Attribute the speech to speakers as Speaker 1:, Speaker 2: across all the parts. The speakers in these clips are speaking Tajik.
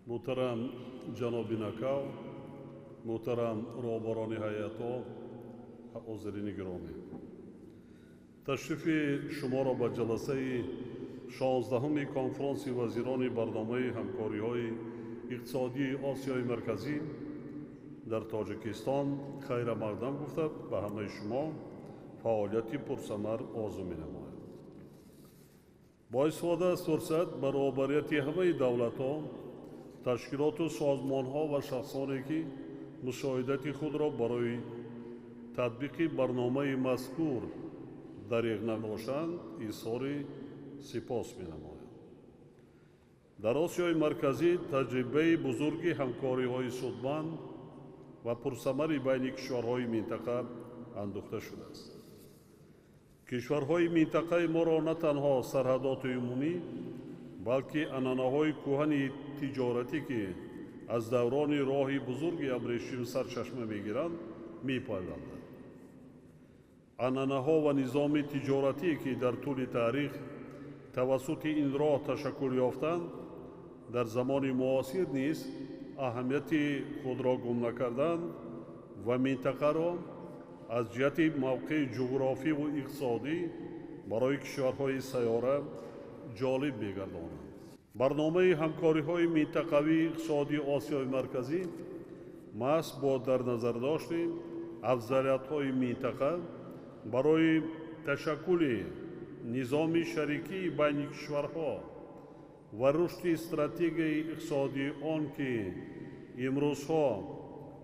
Speaker 1: Муҳтарам ҷаноби Накао, муҳтарам роҳбарони ҳайатҳо, ҳозирини гиромӣ, ташрифи шуморо ба ҷаласаи 16-уми конфронси вазирони барномаи ҳамкориҳои иқтисодии Осиёи Марказӣ дар Тоҷикистон хайрамақдам гуфта, ба ҳамаи шумо фаъолияти пурсамар орзу менамоям. Бо истифода аз фурсат ба роҳбарияти ҳамаи давлатҳо, ташкилоту созмонҳо ва шахсоне, ки мусоидати худро барои татбиқи барномаи мазкур дареғ надоштанд, изҳори сипос менамоям. Дар Осиёи Марказӣ таҷрибаи бузурги ҳамкориҳои судманд ва пурсамари байни кишварҳои минтақа андӯхта шудааст. Кишварҳои минтақаи моро на танҳо сарҳадоти умумӣ, балки анъанаҳои кӯҳани тиҷоратӣ, ки аз даврони роҳи бузурги абрешим сарчашма мегиранд, мепайвандад. Анъанаҳо ва низоми тиҷоратӣ, ки дар тӯли таърих тавассути ин роҳ ташаккул ёфтанд, дар замони муосир низ аҳамияти худро гум накарданд ва минтақаро аз ҷиҳати мавқеи ҷуғрофиву иқтисодӣ барои кишварҳои сайёра ҷолиб мегардонанд. Барномаи ҳамкориҳои минтақавии иқтисодии Осиёи Марказӣ маҳз бо дар назардошти афзалиятҳои минтақа барои ташаккули низоми шарикии байни кишварҳо ва рушди стратегияи иқтисодии он, ки имрӯзҳо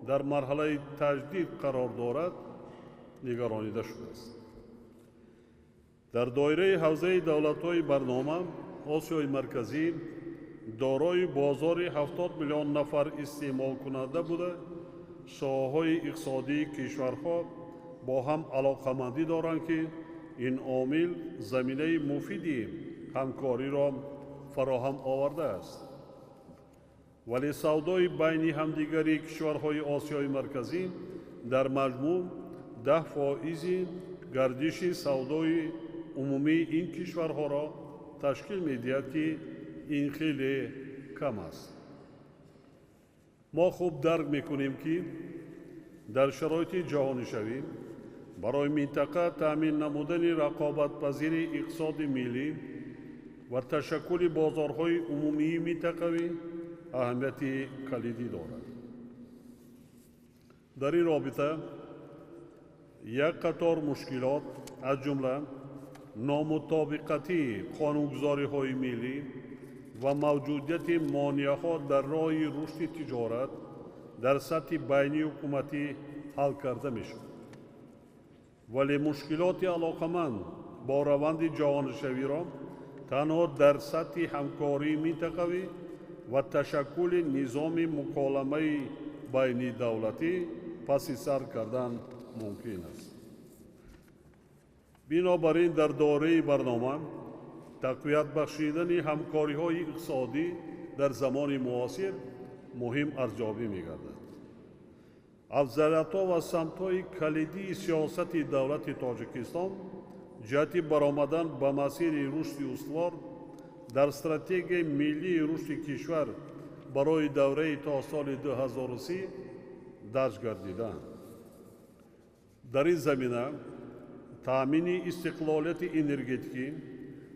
Speaker 1: дар марҳалаи таҷдид қарор дорад, нигаронида шудааст. Дар доираи ҳавзаи давлатҳои барнома, Осиёи Марказӣ дорои бозори 70 миллион нафар истеъмолкунанда буда, соҳаҳои иқтисодии кишварҳо бо ҳам алоқамандӣ доранд, ки ин омил заминаи муфиди ҳамкориро фароҳам овардааст. Вале савдои байни ҳамдигари кишварҳои Осиёи Марказӣ дар маҷмӯъ 10% гардиши савдои умумии ин кишварҳоро ташкил медиҳад, ки ин хеле кам аст. Мо хуб дарк мекунем, ки дар шароити ҷаҳонишавӣ барои минтақа таъмин намудани рақобатпазири иқтисоди миллӣ ва ташаккули бозорҳои умумии минтақавӣ аҳамияти калидӣ дорад. Дар ин робита як қатор мушкилот, аз ҷумла номутобиқатии қонунгузориҳои миллӣ ва мавҷудияти монеаҳо дар роҳи рушди тиҷорат дар сатҳи байниҳукуматӣ ҳал карда мешавад. Вале мушкилоти алоқаманд бо раванди ҷаҳонишавиро танҳо дар сатҳи ҳамкории минтақавӣ ва ташаккули низоми муколамаи байнидавлатӣ паси сар кардан мумкин аст. Бинобар ин дар доираи барнома тақвият бахшидани ҳамкориҳои иқтисодӣ дар замони муосир муҳим арзёбӣ мегардад. Афзалиятҳо ва самтҳои калидии сиёсати давлати Тоҷикистон ҷиҳати баромадан ба масири рушди устувор дар стратегияи миллии рушди кишвар барои давраи то соли 2030 дарҷ гардидаанд. Дар ин замина таъмини истиқлолияти энергетикӣ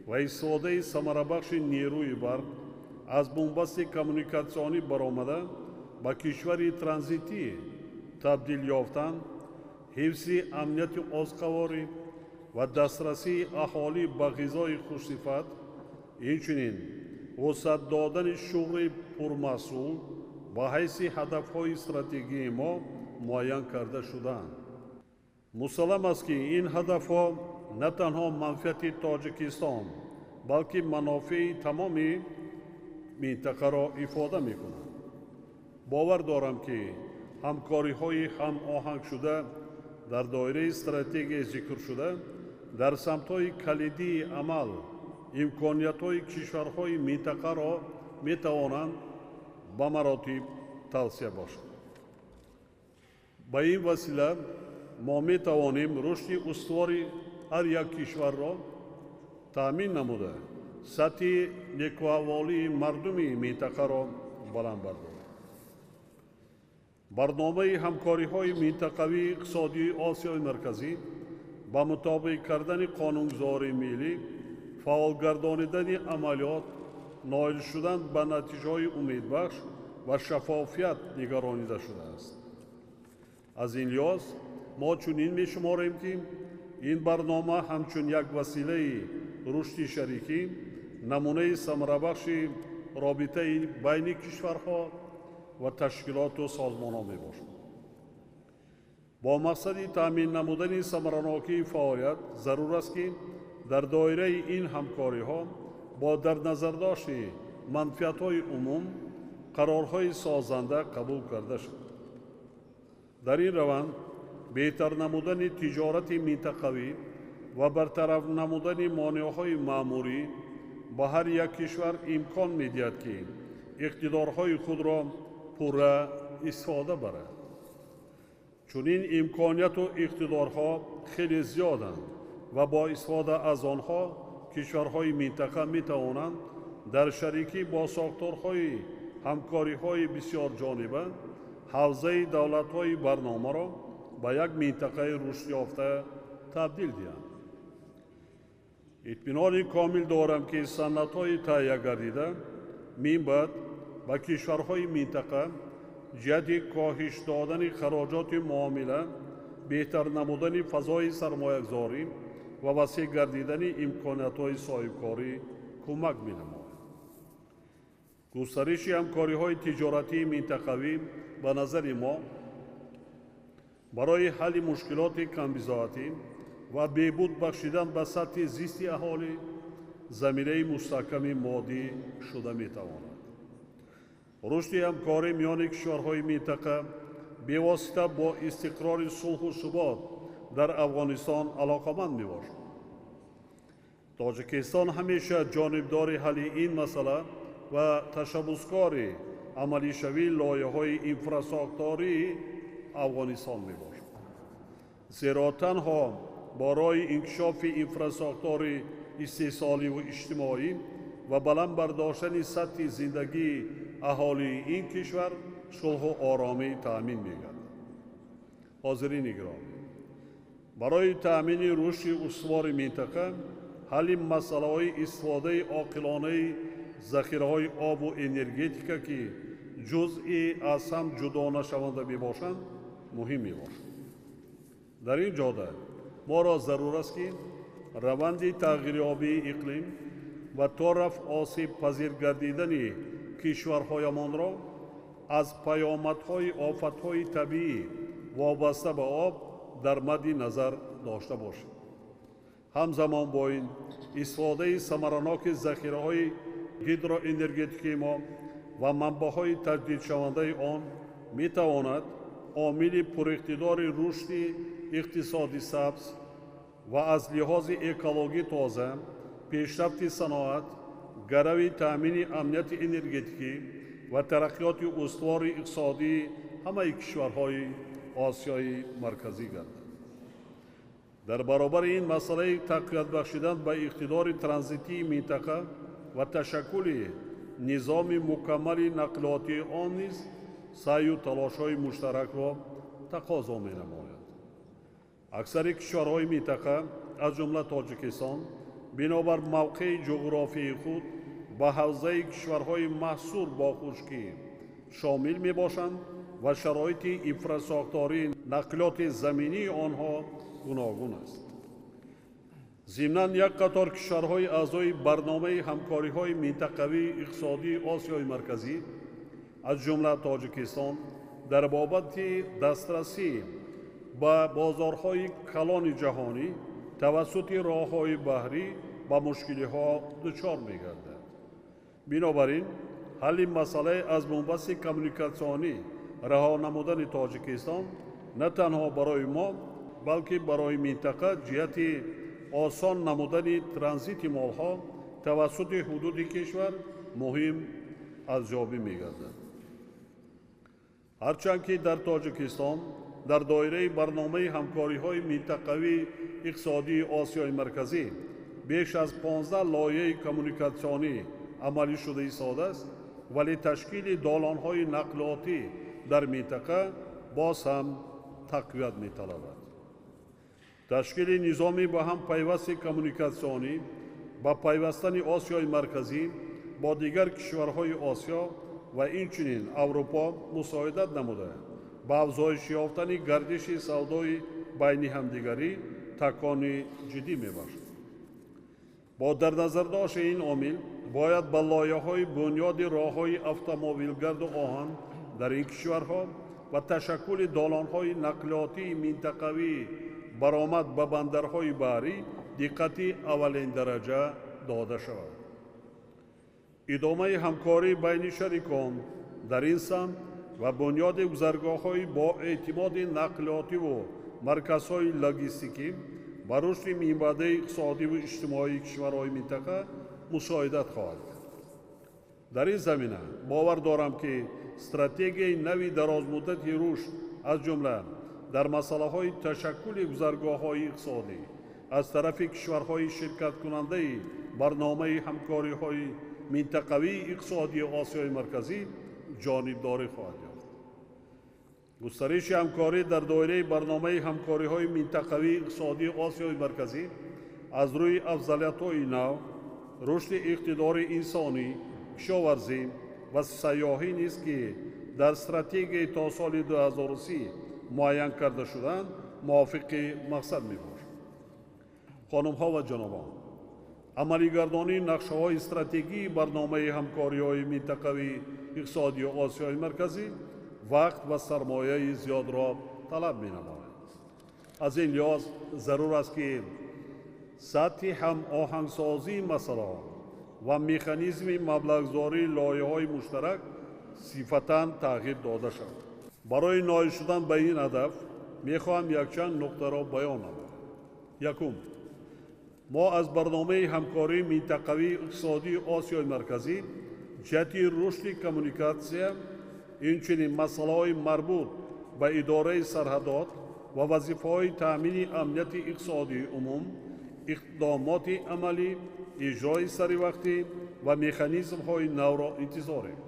Speaker 1: ва истифодаи самарабахши нерӯи барқ, аз бунбасти коммуникатсионӣ баромада ба кишвари транзитӣ табдил ёфтан, ҳифзи амнияти озуқаворӣ ва дастрасии аҳолӣ ба ғизои хушсифат, инчунин вусъат додани шуғли пурмаҳсул ба ҳайси ҳадафҳои стратегии мо муайян карда шудаанд. Мусаллам аст, ки ин ҳадафҳо на танҳо манфиати Тоҷикистон, балки манофеи тамоми минтақаро ифода мекунанд. Бовар дорам, ки ҳамкориҳои ҳамоҳангшуда дар доираи стратегияи зикршуда дар самтҳои калидии амал имкониятҳои кишварҳои минтақаро метавонанд ба маротиб тавсия бошанд. Ба ин васила мо метавонем рушди устувори ҳар як кишварро таъмин намуда, сатҳи некӯаҳволии мардуми минтақаро баланд бардорем. Барномаи ҳамкориҳои минтақавии иқтисодии Осиёи Марказӣ ба мутобиқ кардани қонунгузории миллӣ, фаъол гардонидани амалиёт, ноил шудан ба натиҷаҳои умедбахш ва шаффофият нигаронида шудааст. Аз ин лиҳоз мо чунин мешуморем, ки ин барнома ҳамчун як василаи рушди шарикӣ, намунаи самарабахши робитаи байни кишварҳо ва ташкилоту созмонҳо мебошад. Бо мақсади таъмин намудани самаранокии фаъолият зарур аст, ки дар доираи ин ҳамкориҳо бо дар назардошти манфиатҳои умум қарорҳои созанда қабул карда шавад. Дар ин раванд беҳтар намудани тиҷорати минтақавӣ ва бартараф намудани монеаҳои маъмурӣ ба ҳар як кишвар имкон медиҳад, ки иқтидорҳои худро пурра истифода барад. Чунин имконияту иқтидорҳо хеле зиёданд ва бо истифода аз онҳо кишварҳои минтақа метавонанд дар шарикӣ бо сохторҳои ҳамкориҳои бисёрҷониба ҳавзаи давлатҳои барномаро ба як минтақаи рушдёфта табдил диҳанд. Итминони комил дорам, ки санадҳои таҳия гардида минбаъд ба кишварҳои минтақа ҷиҳати коҳиш додани хароҷоти муомила, беҳтар намудани фазои сармоягузорӣ ва васеъ гардидани имкониятҳои соҳибкорӣ кӯмак менамояд. Густариши ҳамкориҳои тиҷоратии минтақавӣ ба назари мо барои ҳалли мушкилоти камбизоатӣ ва беҳбуд бахшидан ба сатҳи зисти аҳолӣ заминаи мустаҳками моддӣ шуда метавонад. Рушди ҳамкорӣ миёни кишварҳои минтақа бевосита бо истиқрори сулҳу субот дар Афғонистон алоқаманд мебошад. Тоҷикистон ҳамеша ҷонибдори ҳалли ин масъала ва ташаббускори амалишавии лоиҳаҳои инфрасохтории Афғонистон мебошад. Зеро танҳо бо роҳи инкишофи инфрасохтори истеҳсоливу иҷтимоӣ ва баланд бардоштани сатҳи зиндагии аҳолии ин кишвар сулҳу оромӣ таъмин мегардад. Ҳозирини гиромӣ, барои таъмини рушди устувори минтақа ҳалли масъалаҳои истифодаи оқилонаи захираҳои обу энергетика, ки ҷузъи аз ҳам ҷудо нашаванда мебошанд, муҳим мебошад. Дар ин ҷода моро зарур аст, ки раванди тағйирёбии иқлим ва то рафт осебпазир гардидани кишварҳоямонро аз паёмадҳои офатҳои табиӣ вобаста ба об дар мадди назар дошта бошем. Ҳамзамон бо ин истифодаи самараноки захираҳои гидроэнергетикии мо ва манбаъҳои таҷдидшавандаи он метавонад омили пуриқтидори рушди иқтисоди сабз ва аз лиҳози экологӣ тоза, пешрафти саноат, гарави таъмини амнияти энергетикӣ ва тараққиёти устувори иқтисодии ҳамаи кишварҳои Осиёи Марказӣ гардад. Дар баробари ин масъалаи тақвият бахшидан ба иқтидори транзитии минтақа ва ташаккули низоми мукаммали нақлиётии он низ саъю талошҳои муштаракро тақозо менамояд. Аксари кишварҳои минтақа, аз ҷумла Тоҷикистон, бинобар мавқеи ҷуғрофии худ ба ҳавзаи кишварҳои маҳсур бо хушкӣ шомил мебошанд ва шароити инфрасохтории нақлиёти заминии онҳо гуногун аст. Зимнан як қатор кишварҳои аъзои барномаи ҳамкориҳои минтақавии иқтисодии Осиёи Марказӣ, аз ҷумла Тоҷикистон, дар бобати дастрасӣ ба бозорҳои калони ҷаҳонӣ тавассути роҳҳои баҳрӣ ба мушкилиҳо дучор мегардад. Бинобар ин ҳалли масъалаи аз бунбасти коммуникатсионӣ раҳо намудани Тоҷикистон на танҳо барои мо, балки барои минтақа ҷиҳати осон намудани транзити молҳо тавассути ҳудуди кишвар муҳим арзёбӣ мегардад. Ҳарчанд ки дар Тоҷикистон дар доираи барномаи ҳамкориҳои минтақавии иқтисодии Осиёи Марказӣ беш аз 15 лоиҳаи коммуникатсионӣ амалӣ шуда истодааст, Вале ташкили долонҳои нақлиётӣ дар минтақа боз ҳам тақвият металабад. Ташкили низоми ба ҳам пайвасти коммуникатсионӣ ба пайвастани Осиёи Марказӣ бо дигар кишварҳои Осиё ва инчунин Аврупо мусоидат намуда, ба афзоиш ёфтани гардиши савдои байни ҳамдигарӣ такони ҷиддӣ мебахшад. Бо дар назардошти ин омил бояд ба лоиҳаҳои бунёди роҳҳои автомобилгарду оҳан дар ин кишварҳо ва ташаккули долонҳои нақлиётии минтақавии баромад ба бандарҳои баҳрӣ диққати аввалиндараҷа дода шавад. Идомаи ҳамкорӣ байни шарикон дар ин самт ва бунёди гузаргоҳҳои бо эътимоди нақлиётиву марказҳои логистикӣ ба рушди минбаъдаи иқтисодиву иҷтимоии кишварҳои минтақа мусоидат хоҳад кард. Дар ин замина бовар дорам, ки стратегияи нави дарозмуддати рушд, аз ҷумла дар масъалаҳои ташаккули гузаргоҳҳои иқтисодӣ аз тарафи кишварҳои ширкаткунандаи барномаи ҳамкориҳои минтақавии иқтисодии Осиёи Марказӣ ҷонибдорӣ хоҳад ёфт. Густариши ҳамкорӣ дар доираи барномаи ҳамкориҳои минтақавии иқтисодии Осиёи Марказӣ аз рӯи афзалиятҳои нав, рушди иқтидори инсонӣ, кишоварзӣ ва сайёҳӣ низ, ки дар стратегияи то соли 2030 муайян карда шудаанд, мувофиқи мақсад мебошад. Хонумҳо ва ҷанобон, амалигардонии нақшаҳои стратегии барномаи ҳамкориҳои минтақавии иқтисодии Осиёи Марказӣ вақт ва сармояи зиёдро талаб менамояд. Аз ин лиҳоз зарур аст, ки сатҳи ҳамоҳангсозии масъалаҳо ва механизми маблағгузории лоиҳаҳои муштарак сифатан тағйир дода шавад. Барои ноил шудан ба ин ҳадаф мехоҳам якчанд нуқтаро баён намоям. Якум, мо аз барномаи ҳамкории минтақавии иқтисодии Осиёи Марказӣ ҷиҳати рушди коммуникатсия, инчунин масъалаҳои марбут ба идораи сарҳадот ва вазифаҳои таъмини амнияти иқтисодии умум, иқдомоти амалӣ, иҷрои саривақтӣ ва механизмҳои навро интизорем.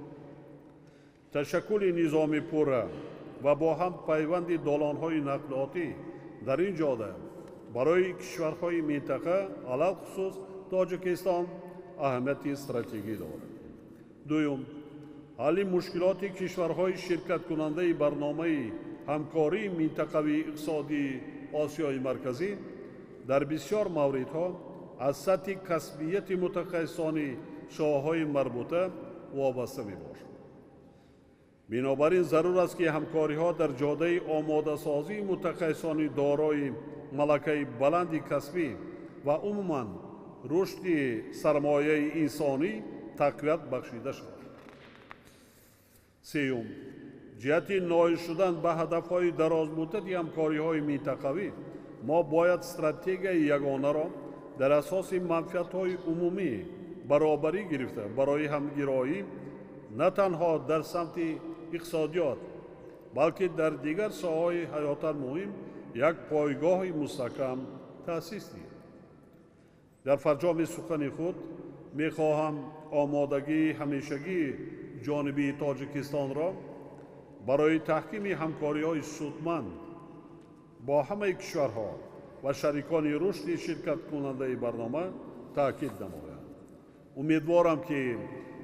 Speaker 1: Ташаккули низоми пурра ва бо ҳам пайванди долонҳои нақлиётӣ дар ин ҷода барои кишварҳои минтақа, алалхусус Тоҷикистон, аҳамияти стратегӣ дорад. Дуюм, ҳалли мушкилоти кишварҳои ширкаткунандаи барномаи ҳамкории минтақавии иқтисодии Осиёи Марказӣ дар бисёр мавридҳо аз сатҳи касбияти мутахассисони соҳаҳои марбута вобаста мебошад. Бинобар ин зарур аст, ки ҳамкориҳо дар ҷодаи омодасозии мутахассисони дорои малакаи баланди касбӣ ва умуман рушди сармояи инсонӣ тақвият бахшида шавад. Сеюм, ҷиҳати ноил шудан ба ҳадафҳои дарозмуддати ҳамкориҳои минтақавӣ мо бояд стратегияи ягонаро дар асоси манфиатҳои умумӣ баробарӣ гирифта барои ҳамгироӣ на танҳо дар самти иқтисодиёт, балки дар дигар соҳаҳои ҳаётан муҳим як пойгоҳи мустаҳкам таъсис диҳем. Дар фарҷоми сухани худ мехоҳам омодагии ҳамешагии ҷонибии Тоҷикистонро барои таҳкими ҳамкориҳои судманд бо ҳамаи кишварҳо ва шарикони рушди ширкаткунандаи барнома таъкид намоям. Умедворам, ки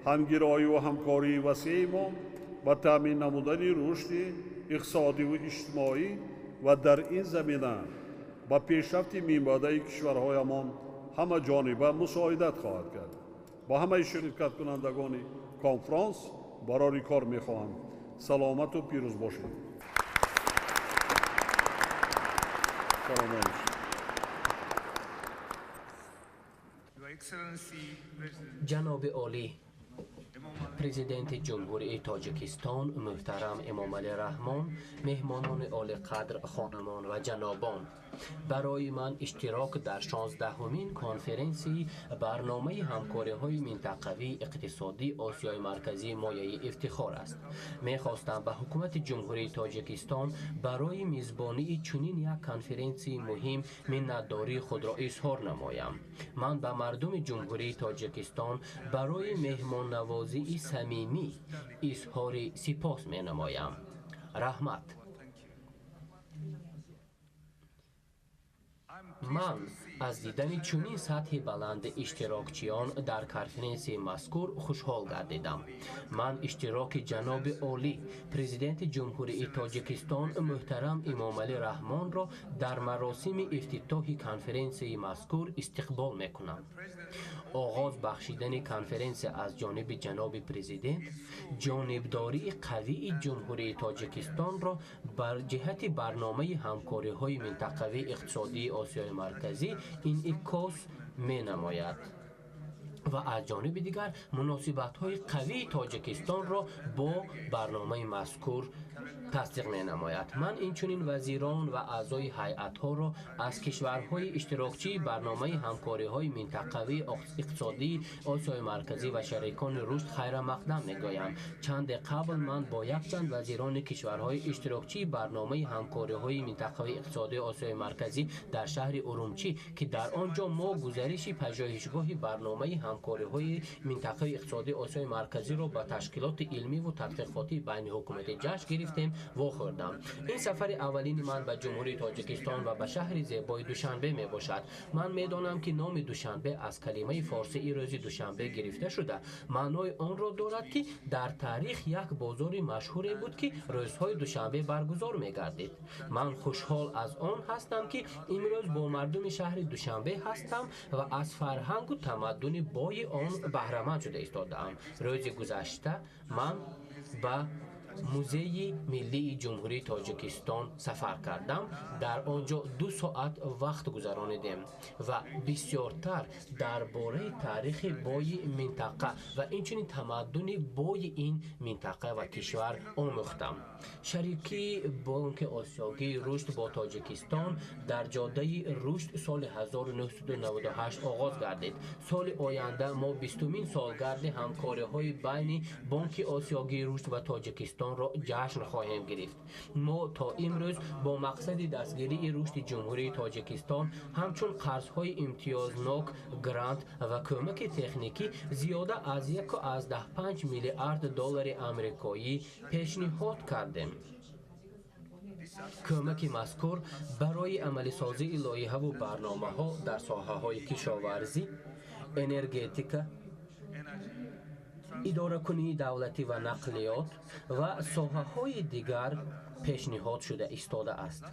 Speaker 1: ҳамгироӣ ва ҳамкории васеи мо ба таъмин намудани рушди иқтисодиву иҷтимоӣ ва дар ин замина ба пешрафти минбаъдаи кишварҳоямон ҳамаҷониба мусоидат хоҳад кард. Ба ҳамаи ширкаткунандагони конфронс барори кор мехоҳам. Саломату пирӯз бошед.
Speaker 2: Ҷаноби олӣ, Президенти Ҷумҳурии Тоҷикистон муҳтарам Эмомалӣ Раҳмон, меҳмонони олиқадр, хонумон ва ҷанобон, барои ман иштирок дар 16-умин конференсияи барномаи ҳамкориҳои минтақавии иқтисодии Осиёи Марказӣ мояи ифтихор аст. Мехостам ба ҳукумати Ҷумҳурии Тоҷикистон барои мизбонии чунин як конференсияи муҳим миннатдории худро изҳор намоям. Ман ба мардуми Ҷумҳурии Тоҷикистон барои меҳмоннавозии самимӣ изҳори сипос менамоям. Раҳмат. Ман аз дидани чунин сатҳи баланди иштирокчиён дар конференсияи мазкур хушҳол гардидам. Ман иштироки ҷаноби олӣ, президенти Ҷумҳурии Тоҷикистон муҳтарам Эмомалӣ Раҳмонро дар маросими ифтитоҳи конференсияи мазкур истиқбол мекунам. Оғоз бахшидани конференсия аз ҷониби ҷаноби президент ҷонибдории қавии Ҷумҳурии Тоҷикистонро бар ҷиҳати барномаи ҳамкориҳои минтақавии иқтисодии Осиёи Марказӣ инъикос менамояд ва аз ҷониби дигар муносибатҳои қавии Тоҷикистонро бо барномаи мазкур тасдиқ менамояд. Ман инчунин вазирон ва аъзои ҳайатҳоро аз кишварҳои иштирокчии барномаи ҳамкориҳои минтақавии иқтисодии Осиёи Марказӣ ва шарикони рушд хайрамақдам мегӯям. Чанде қабл ман бо якчанд вазирони кишварҳои иштирокчии барномаи ҳамкориҳои минтақавии иқтисодии Осиёи Марказӣ дар шаҳри Урумчӣ, ки дар он ҷо мо гузариши пажӯҳишгоҳи барномаи ҳамкориҳои минтақавии иқтисодии Осиёи Марказиро ба ташкилоти илмиву тадқиқотии байниҳукуматӣ ҷашн гирифтем, вохӯрдам. Ин сафари аввалини ман ба Ҷумҳурии Тоҷикистон ва ба шаҳри зебои Душанбе мебошад. Ман медонам, ки номи Душанбе аз калимаи форсии рӯзи душанбе гирифта шуда, маънои онро дорад, ки дар таърих як бозори машҳуре буд, ки рӯзҳои душанбе баргузор мегардид. Ман хушҳол аз он ҳастам, ки имрӯз бо мардуми шаҳри Душанбе ҳастам ва аз фарҳангу тамаддуни бои он баҳраманд шуда истодаам. Рӯзи гузашта ман ба Музейи миллии Ҷумҳурии Тоҷикистон сафар кардам. Дар он ҷо 2 соат вақт гузаронидем ва бисёртар дар бораи таърихи бои минтақа ва инчунин тамаддуни бои ин минтақа ва кишвар омӯхтам. Шарикии Бонки Осиёгии рушд бо Тоҷикистон дар ҷодаи рушд соли 1998 оғоз гардид. Соли оянда мо 20-умин солгарди ҳамкориҳои байни Бонки Осиёгии рушд ва Тоҷикистонро ҷашн хоҳем гирифт. Мо то имрӯз бо мақсади дастгирии рушди Ҷумҳурии Тоҷикистон ҳамчун қарзҳои имтиёзнок, грант ва кӯмаки техникӣ зиёда аз 1,5 миллиард доллари амрикоӣ пешниҳод кардем. Кӯмаки мазкур барои амалисозии лоиҳаву барномаҳо дар соҳаҳои кишоварзӣ, энергетика, идоракунии давлатӣ ва нақлиёт ва соҳаҳои дигар пешниҳод шуда истодааст.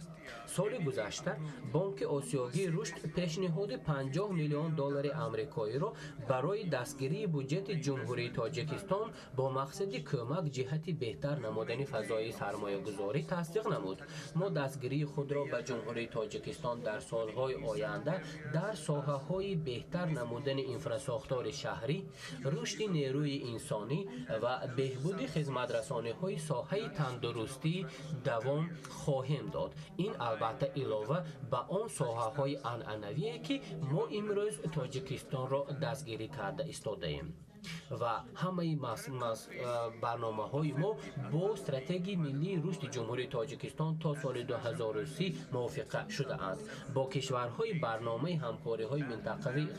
Speaker 2: Соли гузашта Бонки Осиёгии рушд пешниҳоди 50 миллион доллари амрикоиро барои дастгирии буҷети Ҷумҳурии Тоҷикистон бо мақсади кӯмак ҷиҳати беҳтар намудани фазои сармоягузорӣ тасдиқ намуд. Мо дастгирии худро ба Ҷумҳурии Тоҷикистон дар солҳои оянда дар соҳаҳои беҳтар намудани инфрасохтори шаҳрӣ, рушди нерӯи инсонӣ ва беҳбуди хизматрасониҳои соҳаи тандурустӣ давом хоҳем дод. Ин албатта илова ба он соҳаҳои анъанавие, ки мо имрӯз Тоҷикистонро дастгирӣ карда истодаем. Ва ҳамаи барномаҳои мо бо стратегияи миллии рушди Ҷумҳурии Тоҷикистон то соли 2030 мувофиқа шудаанд. Бо кишварҳои барномаи ҳамкориҳои минтақавии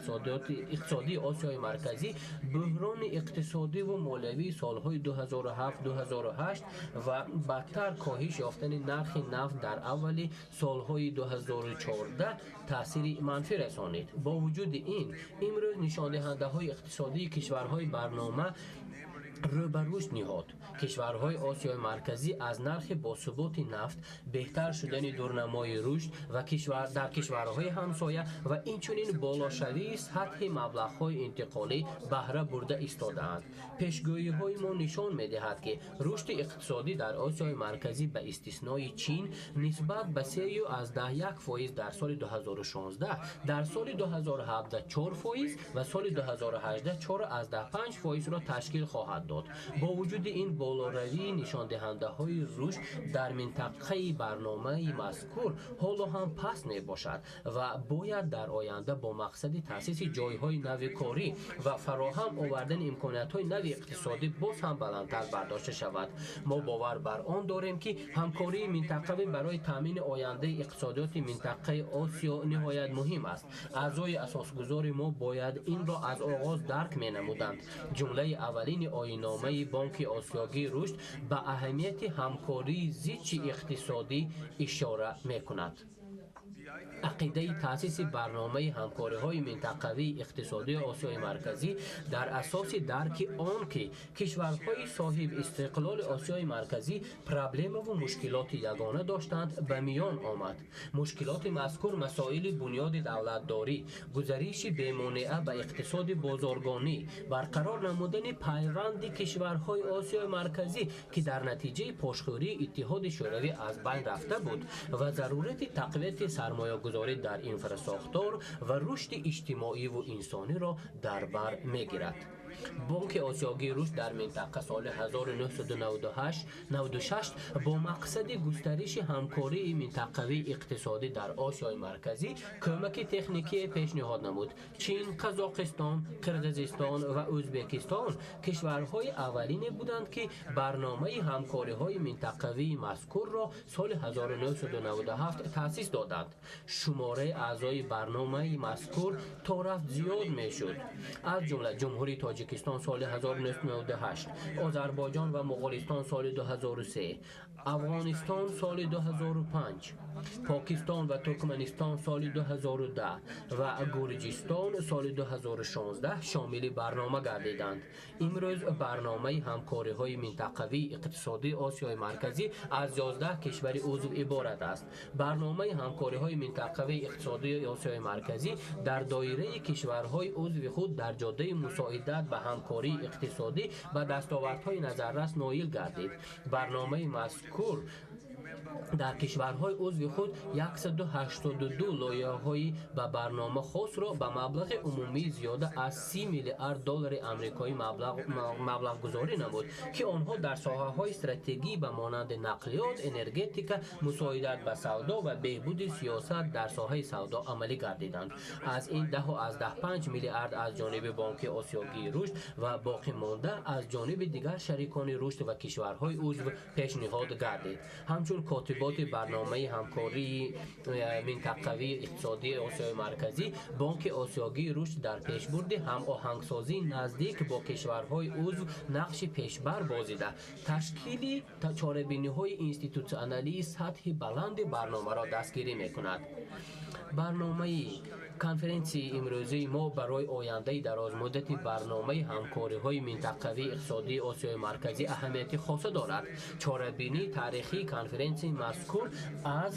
Speaker 2: иқтисодии Осиёи Марказӣ буҳрони иқтисодиву молиявии солҳои 2007-2008 ва бадтар коҳиш ёфтани нархи нафт дар аввали солҳои 2014 таъсири манфӣ расонид. Бо вуҷуди ин, имрӯз нишондиҳандаҳои иқтисодии кишварҳои барнома рӯ ба рушд ниҳод. Кишварҳои Осиёи Марказӣ аз нархи босуботи нафт, беҳтар шудани дурнамои рушд ва дар кишварҳои ҳамсоя ва инчунин болошавии сатҳи маблағҳои интиқолӣ баҳра бурда истодаанд. Пешгӯиҳои мо нишон медиҳад, ки рушди иқтисодӣ дар Осиёи Марказӣ ба истиснои Чин нисбат ба 3,1% дар соли 2016, дар соли 2017 4% ва соли 2018 4,5%-ро ташкил хоҳад дод. Бо вуҷуди ин, болоравии нишондиҳандаҳои рушд дар минтақаи барномаи мазкур ҳоло ҳам паст мебошад ва бояд дар оянда бо мақсади таъсиси ҷойҳои нави корӣ ва фароҳам овардани имкониятҳои нави иқтисодӣ боз ҳам баландтар бардошта шавад. Мо бовар бар он дорем, ки ҳамкории минтақавӣ барои таъмини ояндаи иқтисодиёти минтақаи Осиё ниҳоят муҳим аст. Аъзои асосгузори мо бояд инро аз оғоз дарк менамуданд. Ҷумлаи аввалини Чорабинномаи Бонки Осиёгии рушд ба аҳамияти ҳамкории зичи иқтисодӣ ишора мекунад. Ақидаи таъсиси барномаи ҳамкориҳои минтақавии иқтисодии Осиёи Марказӣ дар асоси дарки он, ки кишварҳои соҳиби истиқлоли Осиёи Марказӣ проблемаву мушкилоти ягона доштанд, ба миён омад. Мушкилоти мазкур масоили бунёди давлатдорӣ, гузариши бемонеа ба иқтисоди бозоргонӣ, барқарор намудани пайванди кишварҳои Осиёи Марказӣ, ки дар натиҷаи пошхӯрии Иттиҳоди Шӯравӣ аз байн рафта буд, ва зарурати тақвияти сармоягузорӣ дар инфрасохтор ва рушди иҷтимоиву инсониро дар бар мегирад. Бонки Осиёгии рушд дар минтақа соли 1996 бо мақсади густариши ҳамкории минтақавии иқтисодӣ дар Осиёи Марказӣ кӯмаки техникие пешниҳод намуд. Чин, Қазоқистон, Қирғизистон ва Ӯзбекистон кишварҳои аввалине буданд, ки барномаи ҳамкориҳои минтақавии мазкурро соли 1997 таъсис доданд. Шумораи аъзои барномаи мазкур то рафт зиёд мешуд. Аз ҷумла Ҷумҳурии Тоҷикистон соли 1998, Озарбойҷон ва Моғолистон соли 2003, Афғонистон соли 2005, Покистон ва Туркманистон соли 2010 ва Гурҷистон соли 2016 шомили барнома гардиданд. Имрӯз барномаи ҳамкориҳои минтақавии иқтисодии Осиёи Марказӣ аз 11 кишвари узв иборат аст. Барномаи ҳамкориҳои минтақавии иқтисодии Осиёи Марказӣ дар доираи кишварҳои узви худ дар ҷодаи мусоидат ба ҳамкории иқтисодӣ ба дастовардҳои назаррас ноил гардид. Барномаи мазкур дар кишварҳои узви худ 182 лоиҳаҳои ба барнома хосро ба маблағи умумии зиёда аз 30 миллиард доллари амрикоӣ маблағгузорӣ намуд, ки онҳо дар соҳаҳои стратегӣ ба монанди нақлиёт, энергетика, мусоидат ба савдо ва беҳбуди сиёсат дар соҳаи савдо амалӣ гардиданд. Аз ин 10,5 миллиард аз ҷониби Бонки Осиёгии рушд ва боқимонда аз ҷониби дигар шарикони рушд ва кишварҳои узв пешниҳод гардид. Ҳамчун котиботи барномаи ҳамкории минтақавии иқтисодии Осиёи Марказӣ, Бонки Осиёгии рушд дар пешбурди ҳамоҳангсозии наздик бо кишварҳои узв нақши пешбар бозида, ташкили чорабиниҳои институтсионалии сатҳи баланди барномаро дастгирӣ мекунад. Барномаи конференсияи имрӯзии мо барои ояндаи дарозмуддати барномаи ҳамкориҳои минтақавии иқтисодии Осиёи Марказӣ аҳамияти хоса дорад. Чорабинии таърихии конференсияи мазкур аз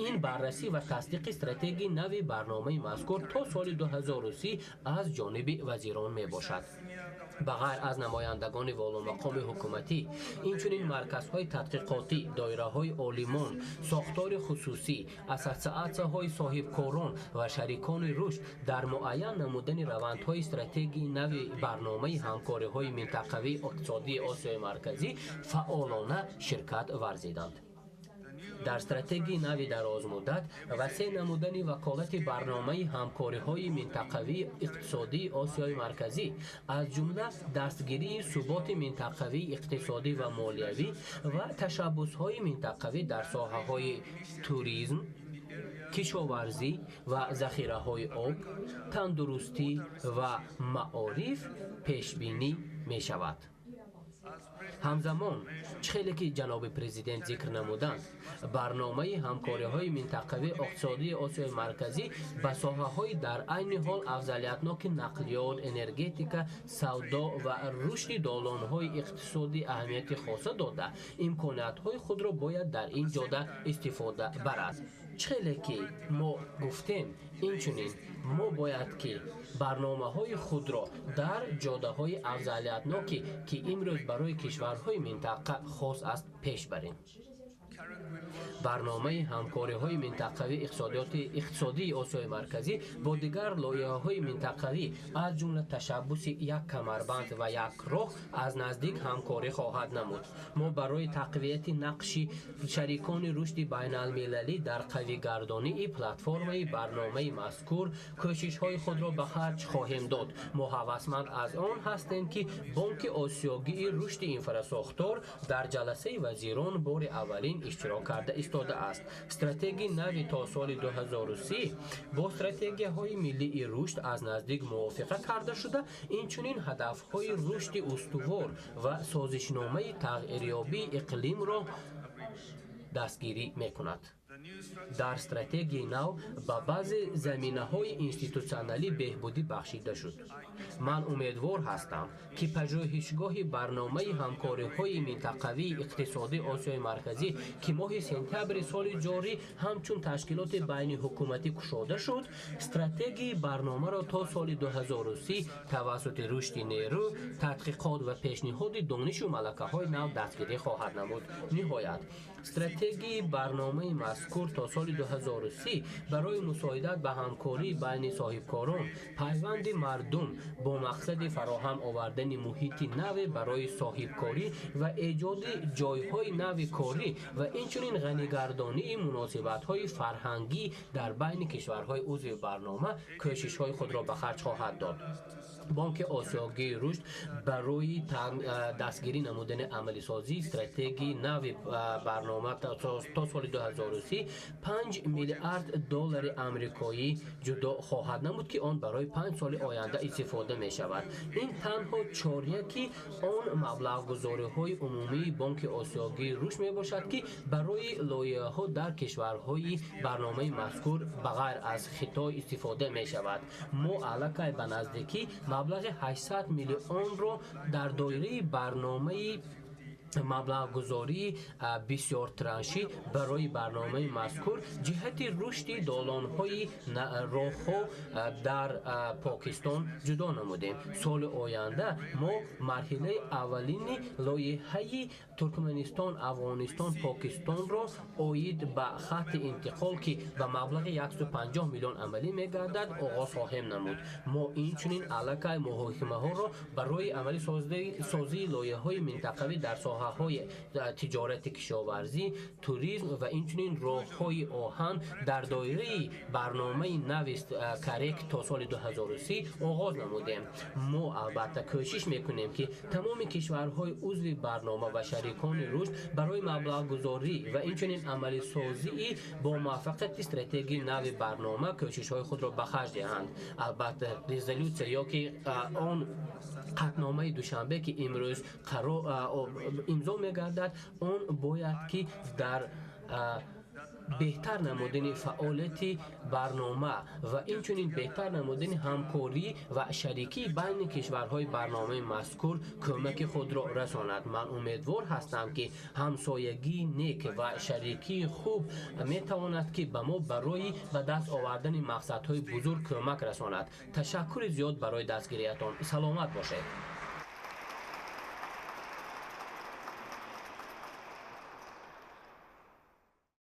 Speaker 2: ин баррасӣ ва тасдиқи стратегияи нави барномаи мазкур то соли 2030 аз ҷониби вазирон мебошад. Ба ғайр аз намояндагони воломақоми ҳукуматӣ, инчунин марказҳои тадқиқотӣ, доираҳои олимон, сохтори хусусӣ, ассотсиатсияҳои соҳибкорон ва шарикони рушд дар муайян намудани равандҳои стратегияи нави барномаи ҳамкориҳои минтақавии иқтисодии Осиёи Марказӣ фаъолона ширкат варзиданд. Дар стратегияи нави дарозмуддат васеъ намудани ваколати барномаи ҳамкориҳои минтақавии иқтисодии Осиёи Марказӣ, аз ҷумла дастгирии суботи минтақавии иқтисодӣ ва молиявӣ ва ташаббусҳои минтақавӣ дар соҳаҳои туризм, кишоварзӣ ва захираҳои об, тандурустӣ ва маориф пешбинӣ мешавад. Ҳамзамон, хеле ки ҷаноби президент зикр намуданд, барномаи ҳамкориҳои минтақавии иқтисодии Осиёи Марказӣ ба соҳаҳои дар айни ҳол афзалиятноки нақлиёт, энергетика, савдо ва рушди долонҳои иқтисодӣ аҳамияти хоса дода, имкониятҳои худро бояд дар ин ҷода истифода барад. Хеле ки мо гуфтем, инчунин мо бояд ки барномаҳои худро дар ҷодаҳои афзалиятноке, ки имрӯз барои кишварҳои минтақа хос аст, пеш барем. Барномаи ҳамкориҳои минтақавии иқтисодии Осиёи Марказӣ бо дигар лоиҳаҳои минтақавӣ, аз ҷумла ташаббуси як камарбанд ва як роҳ, аз наздик ҳамкорӣ хоҳад намуд. Мо барои тақвияти нақши шарикони рушди байналмилалӣ дар қавигардонии платформаи барномаи мазкур кӯшишҳои худро ба харҷ хоҳем дод. Мо ҳавасманд аз он ҳастем, ки Бонки Осиёгии рушди инфрасохтор дар ҷаласаи вазирон бори аввалин иштирок карда истодааст. Стратегияи нави то соли 2030 бо стратегияҳои миллии рушд аз наздик мувофиқа карда шуда, инчунин ҳадафҳои рушди устувор ва созишномаи тағйирёбии иқлимро дастгирӣ мекунад. Дар стратегияи нав ба баъзе заминаҳои институтсионалӣ беҳбудӣ бахшида шуд. Ман умедвор ҳастам, ки пажӯҳишгоҳи барномаи ҳамкориҳои минтақавии иқтисодии Осиёи Марказӣ, ки моҳи сентябри соли ҷорӣ ҳамчун ташкилоти байниҳукуматӣ кушода шуд, стратегияи барномаро то соли 2030 тавассути рушди нерӯ, тадқиқот ва пешниҳоди донишу малакаҳои нав дастгирӣ хоҳад намуд. Ниҳоят, стратегияи барномаи мазкур то соли 2030 барои мусоидат ба ҳамкории байни соҳибкорон, пайванди мардум бо мақсади фароҳам овардани муҳити наве барои соҳибкорӣ ва эҷоди ҷойҳои нави корӣ ва инчунин ғанигардонии муносибатҳои фарҳангӣ дар байни кишварҳои узви барнома кӯшишҳои худро ба харҷ хоҳад дод. Бонки Осиёгии рушд барои дастгирӣ намудани амалисозии стратегияи нави барнома то соли 2030 5 миллиард доллари амрикоӣ ҷудо хоҳад намуд, ки он барои 5 соли оянда истифода мешавад. Ин танҳо чоряки он маблағгузориҳои умумии Бонки Осиёгии рушд мебошад, ки барои лоиҳаҳо дар кишварҳои барномаи мазкур ба ғайр аз Хитой истифода мешавад. Мо аллакай ба наздикӣ маблағи 800 миллионро дар доираи барномаи маблағгузории бисёртраншӣ барои барномаи мазкур ҷиҳати рушди долонҳои роҳҳо дар Покистон ҷудо намудем. Соли оянда мо марҳилаи аввалини лоиҳаи Туркманистон, Афғонистон, Покистонро оид ба хатти интиқол, ки ба маблағи 150 миллион амалӣ мегардад, оғоз хоҳем намуд. Мо инчунин аллакай муҳокимаҳоро барои амалисозии лоиҳаҳои минтақавӣ дар соҳаҳои тиҷорати кишоварзӣ, туризм ва инчунин роҳҳои оҳан дар доираи барномаи нави КАРЕК то соли 2030 оғоз намудем. Мо албатта кӯшиш мекунем, ки тамоми кишварҳои узви барнома ва шарикони рушд барои маблағгузорӣ ва инчунин амалисозии бо муваффақияти стратегияи нави барнома кӯшишҳои худро ба харҷ диҳанд. Албатта, резолютсия ё ки он қатъномаи Душанбе, ки имрӯз имзо мегардад, он бояд ки дар беҳтар намудани фаъолияти барнома ва инчунин беҳтар намудани ҳамкорӣ ва шарикӣ байни кишварҳои барномаи мазкур кӯмаки худро расонад. Ман умедвор ҳастам, ки ҳамсоягии нек ва шарикии хуб метавонад, ки ба мо барои ба даст овардани мақсадҳои бузург кӯмак расонад. Ташаккури зиёд барои дастгириятон. Саломат бошед.